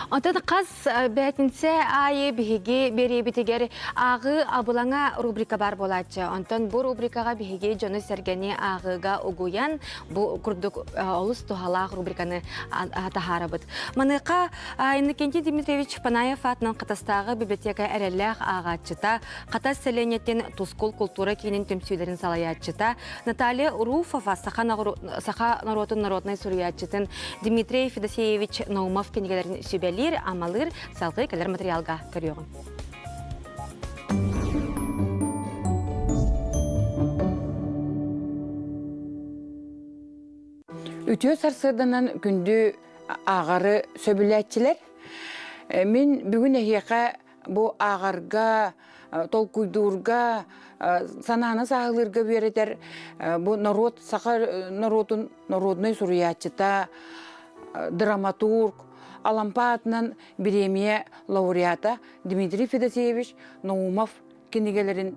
Онтон хас бээтинсэ аайы биһиги биэриэбитигэр ааҕыы абылаҥа рубрика баар буолааччы. Онтон бу рубрикаҕа биһиги дьону-сэргэни ааҕыыга угуйан, бу курдук олус туһалаах рубриканы таһаарабыт. Маныаха Иннокентий Дмитриевич Панаев аатынан Хатастааҕы библиотека эрэллээх ааҕааччыта, Хатас сэлиэнньэтин Тускул култуура киинин түмсүүлэрин салайааччыта Наталья Руфова саха, саха норуотун народнай суруйааччытын Дмитрий Федосеевич Наумов кинигэлэрин сүбэлиир, амалыыр, салгыы кэлэр материалга көрүөҕүм. Үтүө сарсыарданан күндү ааҕары сөбүлээччилэр. Мин бүгүн эһиэхэ бу ааҕарга, толкуйдуурга, санааны сааһылыырга үөрэтэр бу норуот саха норуотун народнай суруйааччыта, драматург, Алампа аатынан бириэмийэ лауреата Дмитрий Федосеевич Наумов кинигэлэрин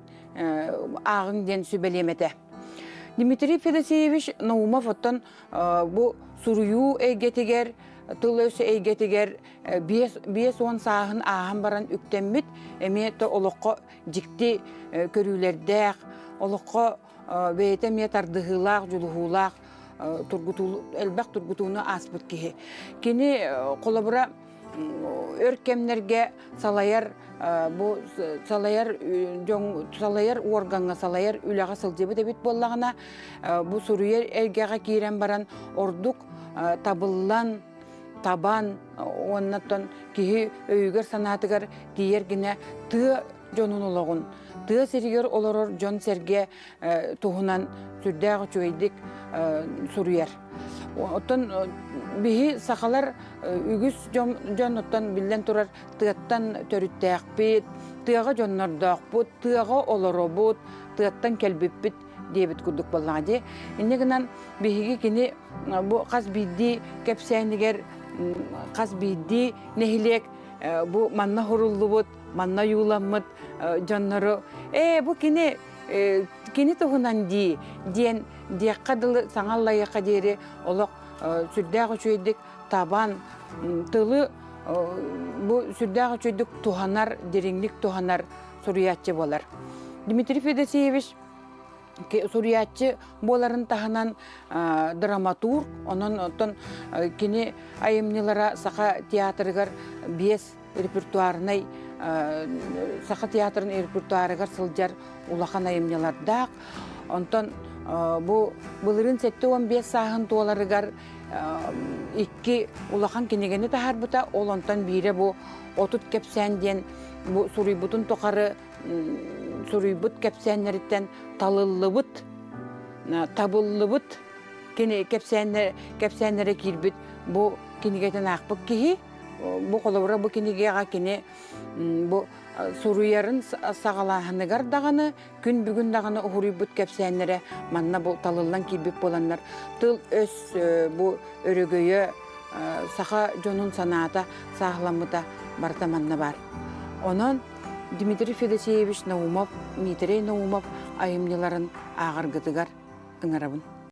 ааҕыҥ диэн сүбэлиэм этэ. Дмитрий Федосеевич Наумов оттон бу суруйуу эйгэтигэр, тыл-өс эйгэтигэр 50 сааһын ааһан баран үктэммит, эмиэ то олоххо дьикти көрүүлэрдээх, олоххо бэйэтэ эмиэ тардыһыылаах, дьулуһуулаах, элбэх тургутууну ааспыт киһи. Кини холобура өр кэмнэргэ салайар бу салайар дьон салайар уоргаҥҥа салайар үлэҕэ сылдьыбыт эбит буоллаҕына бу суруйар эйгэҕэ киирэн баран ордук табыллан табан уоннаттан киһи өйүгэр-санаатыгар тиийэр гинэ тыа дьонун олоҕун тыа сиригэр олорор дьон-сэргэ туһунан сүрдээх үчүгэйдик суруйар. Оттон биһи сахалар үгүс дьон, дьон оттон биллэн турар тыаттан төрүттээхпит, тыаҕа дьоннордоохпут, тыаҕа олоробут, тыаттан кэлбиппит диэбит курдук буоллаҕа дии. Инньэ гынан биһиги кини бу хас биирдии кэпсээнигэр хас биирдии нэһилиэк бу манна хуруллубут, манна ойууламмыт дьоннору ээ бу кини кини туһунан дии диэн диэххэ дылы саҥа аллайыахха диэри олох сүрдээх үчүгэйдик табан тылы бу сүрдээх үчүгэйдик туһанар дириҥник туһанар суруйааччы буолар. Дмитрий Федосеевич суруйааччы буоларын таһынан драматург, онон оттон кини айымньылара Саха театрыгар биэс репертуарнай Саха театрын репертуарыгар сылдьар улахан айымньылардаах. Онтон бу былырыын 75 сааһын туоларыгар икки улахан кинигэни таһаарбыта. Ол онтон биирэ бу 30 кэпсээн диэн бу суруйбутун тухары суруйбут кэпсээннэриттэн талыллыбыт, табыллыбыт кини кэпсээннэр, кэпсээннэрэ киирбит бу кинигэтин аахпыт киһи бу холобура бу кинигэҕэ кини бу суруйарын саҕалааһыныгар даҕаны күн бүгүн даҕаны уһуруйбут кэпсээннэрэ манна бу талыллан киирбит буоланнар тыл-өс бу өрөгөйө саха дьонун санаата сааһыламмыта барыта манна баар. Онон Дмитрий Федосеевич Наумов, Дмитрий Наумов айымньыларын ааҕаргытыгар ыҥырабын.